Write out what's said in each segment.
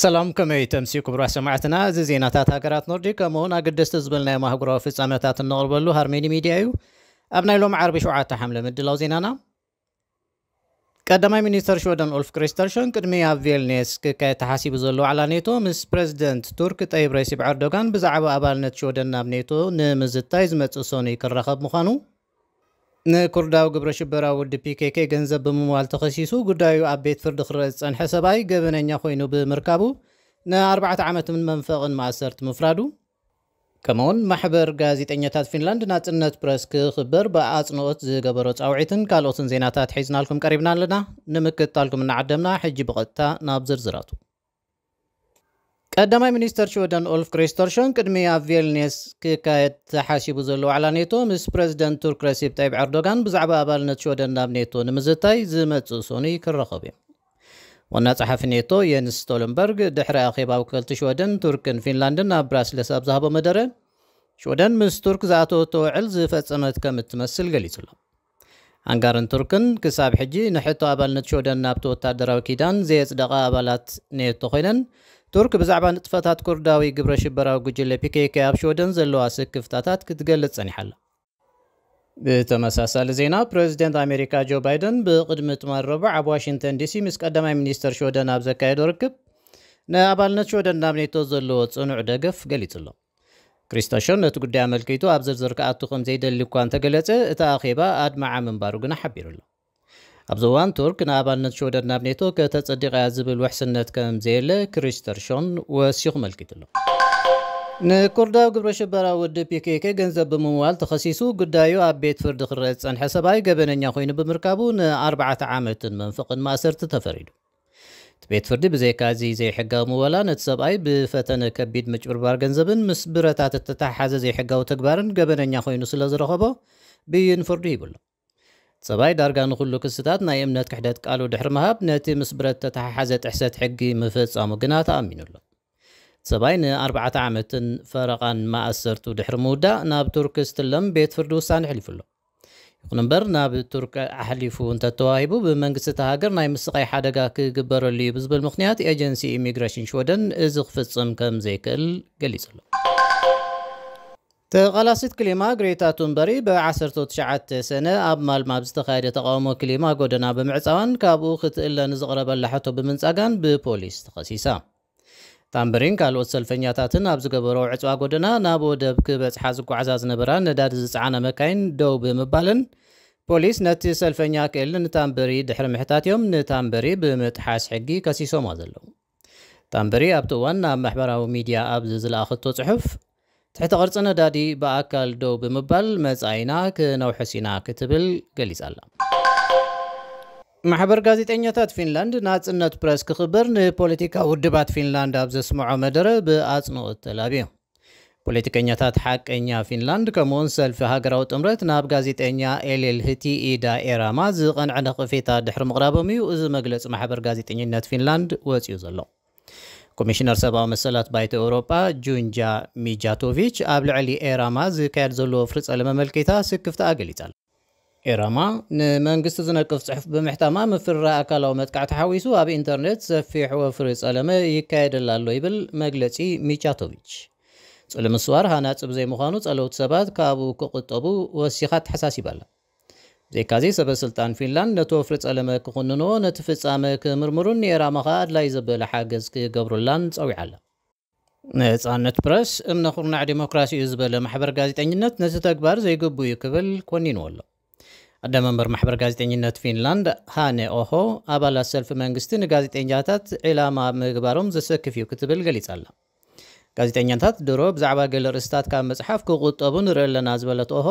ሰላም፣ ከመይ ተምሲ ክቡራት ሰማዕትና? እዚ ዜናታት ሃገራት ኖርዲክ ከምኡውን ኣገደስቲ ዝበልናዮም ኣህጉራዊ ፍጻመታት እነቕርበሉ ሃርሜኒ ሚድያ እዩ። ኣብ ናይ ሎም ዓርቢ ሸውዓተ ሓምለ ምድላው ዜናና፣ ቀዳማይ ሚኒስተር ሽወደን ኡልፍ ክሪስተርሾን ቅድሚ ኣብ ቬልኔስ ክካየድ ተሓሲቡ ዘሎ ዋዕላ ኔቶ ምስ ፕረዚደንት ቱርክ ጠይብ ረሲብ ኤርዶጋን ብዛዕባ ኣባልነት ሽወደን ናብ ኔቶ ንምዝታይ ዝመጽእ ሰኑይ ክራኸብ ምዃኑ፣ ንኩርዳዊ ግብረ ሽበራዊ ውድብ ፒ ኬ ኬ ገንዘብ ብምምዋል ተኸሲሱ ጉዳዩ ኣብ ቤት ፍርዲ ክረአ ዝጸንሐ ሰብኣይ ገበነኛ ኮይኑ ብምርካቡ ንኣርባዕተ ዓመትን መንፈቕን ማእሰርቲ ምፍራዱ፣ ከምኡውን ማሕበር ጋዜጠኛታት ፊንላንድ ናጽነት ፕረስ ክኽበር ብኣጽንኦት ዝገበሮ ጻውዒትን ካልኦትን ዜናታት ሒዝናልኩም ቀሪብና ኣለና። ንምክትታልኩም እናዓደምና፣ ሕጂ ብቐጥታ ናብ ዝርዝራቱ። ቀዳማይ ሚኒስተር ሽወደን ኡልፍ ክሪስተርሾን ቅድሚ ኣብ ቬልኔስ ክካየድ ተሓሲቡ ዘሎ ዋዕላ ኔቶ ምስ ፕረዚደንት ቱርክ ረሲብ ጠይብ ኤርዶጋን ብዛዕባ ኣባልነት ሽወደን ናብ ኔቶ ንምዝታይ ዝመጽእ ሰኑይ ክራኸቡ እዮም። ዋና ጸሓፊ ኔቶ የንስ ስቶልንበርግ ድሕሪ ኣኼባ ወከልቲ ሽወደን፣ ቱርክን ፊንላንድን ኣብ ብራስለስ ኣብ ዝሃቦ መደረ፣ ሽወደን ምስ ቱርክ ዝኣተወቶ ውዕል ዝፈጸመት ከም እትመስል ገሊጹ ኣሎ። ኣንጋርን ቱርክን ክሳብ ሕጂ ንሕቶ ኣባልነት ሽወደን ናብቲ ወታደራዊ ኪዳን ዘየጽደቓ ኣባላት ኔቶ ኮይነን፣ ቱርክ ብዛዕባ ንጥፈታት ኩርዳዊ ግብረ ሽበራዊ ጉጅለ ፒ ኬ ኬ ኣብ ሽወደን ዘለዋ ስክፍታታት ክትገልጽ ጸኒሓ ኣላ። ብተመሳሳሊ ዜና፣ ፕረዚደንት ኣሜሪካ ጆ ባይደን ብቕድሚ ትማል ረቡዕ ኣብ ዋሽንግተን ዲሲ ምስ ቀዳማይ ሚኒስተር ሽወደን ኣብ ዘካየዶ ርክብ፣ ንኣባልነት ሽወደን ናብ ኔቶ ዘለዎ ጽኑዕ ደገፍ ገሊጹ ኣሎ። ክሪስተርሾን ነቲ ጉዳይ ኣመልኪቱ ኣብ ዝርዝር ክኣቱ ከም ዘይደሊ እኳ እንተገለጸ፣ እቲ ኣኼባ ኣድማዒ ምንባሩ ግና ሓቢሩ ኣሎ። ኣብዚ እዋን ቱርክ ንኣባልነት ሽወደን ናብ ኔቶ ከተጸድቕ እያ ዝብል ውሕስነት ከም ዘየለ ክሪስተርሾን ወሲኹ መልኪቱ ኣሎ። ንኩርዳዊ ግብረ ሽበራዊ ውድብ ፒ ኬ ኬ ገንዘብ ብምምዋል ተኸሲሱ ጉዳዩ ኣብ ቤት ፍርዲ ክረአ ዝጸንሐ ሰብኣይ ገበነኛ ኮይኑ ብምርካቡ ንኣርባዕተ ዓመትን መንፈቕን ማእሰርቲ ተፈሪዱ። እቲ ቤት ፍርዲ ብዘይካ እዚ ዘይሕጋዊ ምወላ ነቲ ሰብኣይ ብፈተነ ከቢድ ምጭብርባር ገንዘብን ምስ ብረታት እተተሓሓዘ ዘይሕጋዊ ተግባርን ገበነኛ ኮይኑ ስለ ዝረኸቦ ብይን ፍርዱ ሂቡ ኣሎ። እቲ ሰብኣይ ዳርጋ ንኹሉ ክስታት ናይ እምነት ክሕደት ቃሉ ድሕሪ ምሃብ ነቲ ምስ ብረት ተተሓሓዘ ጥሕሰት ሕጊ ምፍጻሙ ግና ተኣሚኑ ኣሎ። እቲ ሰብኣይ ንኣርባዕተ ዓመትን ፈረቓን ማእሰርቱ ድሕሪ ምውዳእ ናብ ቱርክ ዝትለም ቤት ፍርዲ ውሳነ ኣሕሊፉ ኣሎ። ይኹን እምበር ናብ ቱርክ ኣሕሊፉ እንተተዋሂቡ ብመንግስቲ እታ ሃገር ናይ ምስቓይ ሓደጋ ክግበረሉ እዩ ብዝብል ምኽንያት ኤጀንሲ ኢሚግሬሽን ሽወደን እዚ ክፍጽም ከም ዘይክእል ገሊጹ ኣሎ። ተቓላሲት ክሊማ ግሬታ ቱንበሪ ብ ዓሰርተ ትሽዓተ ሰነ ኣብ ማልማ ኣብ ዝተኻየደ ተቓውሞ ክሊማ ጎደና ብምዕጻዋን ካብኡ ክትእለ ንዝቕረበላ ሕቶ ብምንጻጋን ብፖሊስ ተኸሲሳ። ታምበሪን ካልኦት ሰልፈኛታትን ኣብ ዝገበሮ ዕጽዋ ጎደና ናብ ወደብ ክበጽሓ ዝጓዓዛ ዝነበራ ነዳዲ ዝጸዓና መካይን ደው ብምባለን ፖሊስ ነቲ ሰልፈኛ ክእል ንታምበሪ ድሕሪ ምሕታት እዮም ንታምበሪ ብምጥሓስ ሕጊ ከሲሶማ ዘለዉ። ታምበሪ ኣብቲ እዋን ናብ ማሕበራዊ ሚድያ ኣብ ዝለኣኸቶ ጽሑፍ፣ ትሕተ ቅርጺ ነዳዲ ብኣካል ደው ብምባል መጻኢና ክነውሕስ ኢና ክትብል ገሊጻ ኣላ። ማሕበር ጋዜጠኛታት ፊንላንድ ናጽነት ፕረስ ክኽበር ንፖለቲካ ውድባት ፊንላንድ ኣብ ዘስምዖ መደረ ብኣጽንኦት ተላብዮ። ፖለቲከኛታት ሓቀኛ ፊንላንድ ከምኡውን ሰልፊ ሃገራዊ ጥምረት ናብ ጋዜጠኛ ኤሌል ህቲ ኢዳ ኤራማ ዝቐንዐ ነቐፌታ ድሕሪ ምቕራቦም እዩ እዚ መግለጺ ማሕበር ጋዜጠኝነት ፊንላንድ ወጺኡ ዘሎ። ኮሚሽነር ሰብኣዊ መሰላት ባይቶ ኤውሮጳ ጁንጃ ሚጃቶቪች ኣብ ልዕሊ ኤራማ ዝካየድ ዘሎ ወፍሪ ጸለመ መልኪታ ስክፍታኣ ገሊጻ ኣላ። ኤራማ ንመንግስቲ ዝነቅፍ ጽሑፍ ብምሕታማ ምፍርራህ ኣካላዊ መጥቃዕቲ ሓዊሱ ኣብ ኢንተርኔት ሰፊሕ ወፍሪ ጸለመ ይካየደላ ኣሎ ይብል መግለጺ ሚጃቶቪች። ጸለመ ምስዋር ሃናጺ ብዘይምዃኑ ጸለውቲ ሰባት ካብኡ ክቕጠቡ ወሲኻ ኣተሓሳሲባ ኣላ። ብዘይካዚ ሰበ ስልጣን ፊንላንድ ነቲ ወፍሪ ጸለመ ክኹንንዎ፣ ነቲ ፍጻመ ክምርምሩን ንኤራማ ኸኣ ኣድላይ ዘበለ ሓገዝ ክገብሩላን ጸዊዓ ኣላ። ነጻነት ፕረስ እምነ ኩርናዕ ዲሞክራሲ እዩ ዝበለ ማሕበር ጋዜጠኝነት ነቲ ተግባር ዘይግቡ እዩ ክብል ኮኒንዎ ኣሎ። ኣደ መንበር ማሕበር ጋዜጠኝነት ፊንላንድ ሃነ ኦሆ ኣባላት ሰልፊ መንግስቲ ንጋዜጠኛታት ዒላማ ምግባሮም ዘሰክፍ እዩ ክትብል ገሊጻ ኣላ። ጋዜጠኛታት ድሮ ብዛዕባ ገለ ርእስታት ካብ መጽሓፍ ክቑጠቡ ንርኢ ኣለና ዝበለት ኦሆ፣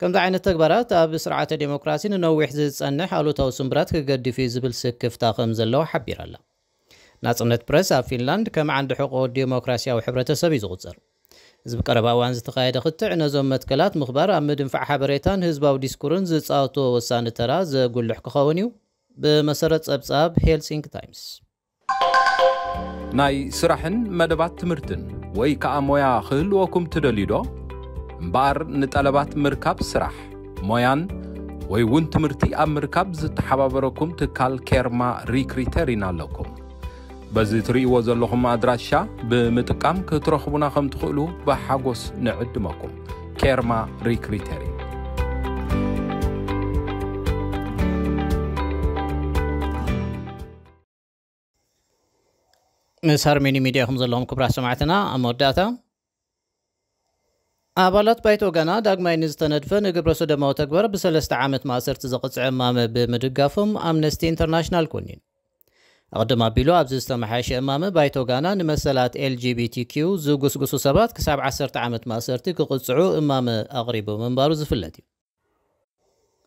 ከምዚ ዓይነት ተግባራት ኣብ ስርዓተ ዴሞክራሲ ንነዊሕ ዝጸንሕ ኣሉታዊ ስምብራት ክገድፍ እዩ ዝብል ስክፍታ ከም ዘለዎ ሓቢራ ኣላ። ናጽነት ፕረስ ኣብ ፊንላንድ ከም ዓንዲ ሕቖ ዴሞክራሲያዊ ሕብረተሰብ እዩ ዝቑጸር። እዚ ብቀረባ እዋን ዝተኻየደ ክትዕ ነዞም መትከላት ምኽባር ኣብ ምድንፋዕ ሓበሬታን ህዝባዊ ዲስኩርን ዝጻወትዎ ወሳኒ ተራ ዘጉልሕ ክኸውን እዩ፣ ብመሰረት ጸብጻብ ሄልሲንክ ታይምስ። ናይ ስራሕን መደባት ትምህርትን ወይ ከኣ ሞያ ክህልወኩም ትደልዩ ዶ? እምበኣር ንጠለባት ምርካብ ስራሕ፣ ሞያን ወይ እውን ትምህርቲ ኣብ ምርካብ ዝተሓባበረኩም ትካል ኬርማ ሪክሪተር ኢና ኣለኩም። በዚ ትርእይዎ ዘለኹም ኣድራሻ ብምጥቃም ክትረኽቡና ከም ትኽእሉ ብሓጎስ ንዕድመኩም። ኬርማ ሪክሪተሪ። ምስ ሃርሜኒ ሚድያ ኢኹም ዘለኹም ክቡራት ሰማዕትና። ኣብ መወዳእታ፣ ኣባላት ባይቶ ጋና ዳግማይ ንዝተነድፈ ንግብረ ሰዶማዊ ተግባር ብሰለስተ ዓመት ማእሰርቲ ዘቕፅዐ እማመ ብምድጋፎም ኣምነስቲ ኢንተርናሽናል ኮኒኑ። ኣቕድም ኣቢሉ ኣብዚ ዝተመሓየሸ እማመ፣ ባይቶ ጋና ንመሰላት ኤልጂቢቲኪዩ ዝጉስጉሱ ሰባት ክሳብ ዓሰርተ ዓመት ማእሰርቲ ክቕፅዑ እማመ ኣቕሪቡ ምንባሩ ዝፍለጥ እዩ።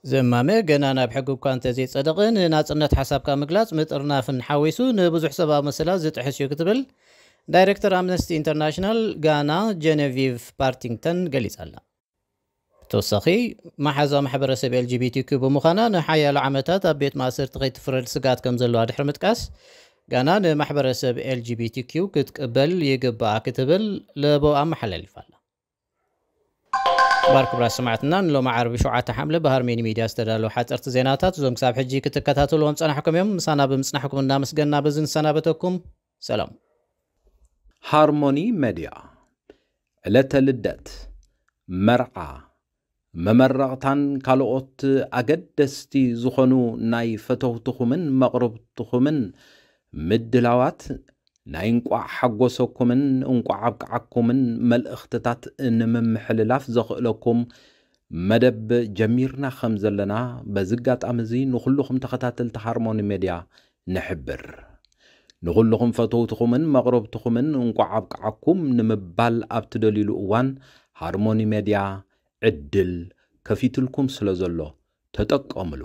እዚ እማመ ገና ናብ ሕጊ እኳ እንተዘይጸደቐ፣ ንናጽነት ሓሳብካ ምግላጽ ምጥርናፍን ሓዊሱ ንብዙሕ ሰብኣዊ መሰላት ዝጥሕስ እዩ ክትብል ዳይሬክተር ኣምነስቲ ኢንተርናሽናል ጋና ጀነቪቭ ፓርቲንግተን ገሊጻ ኣላ። ብተወሳኺ፣ መሓዛ ማሕበረሰብ ኤልጂቢቲኪዩ ብምዃና ንሓያሎ ዓመታት ኣብ ቤት ማእሰርቲ ከይትፍረድ ስግኣት ከም ዘለዋ ድሕሪ ምጥቃስ፣ ጋና ንማሕበረሰብ ኤልጂቢቲኪዩ ክትቅበል ይግባኣ ክትብል ለበው ኣመሓላሊፋ ኣላ። ባር ክቡራት ሰማዕትና፣ ንሎሚ ዓርቢ ሸውዓተ ሓምለ ብሃርሜኒ ሚድያ ዝተዳለዉ ሓፀርቲ ዜናታት እዞም ክሳብ ሕጂ ክትከታተልዎም ዝጸናሕኩም እዮም። ምሳና ብምጽናሕኩም እናመስገንና በዚ ንሰናበተኩም። ሰላም። ሃርሞኒ ሜድያ፣ ዕለተ ልደት፣ መርዓ፣ መመረቕታን ካልኦት ኣገደስቲ ዝኾኑ ናይ ፈተውትኹምን መቕርብትኹምን ምድላዋት ናይ እንቋዕ ሓጎሰኩምን እንቋዕ ኣብቅዓኩምን መልእኽትታት ንምምሕልላፍ ዘኽእለኩም መደብ ጀሚርና ከም ዘለና በዚ ኣጋጣሚ እዚ ንኹልኹም ተኸታተልቲ ሃርሞኒ ሜድያ ንሕብር። ንኹልኹም ፈተውትኹምን መቕረብትኹምን እንቋዕ ኣብቅዓኩም ንምባል ኣብ ትደልዩሉ እዋን ሃርሞኒ ሜድያ ዕድል ከፊትልኩም ስለ ዘሎ ተጠቀምሉ።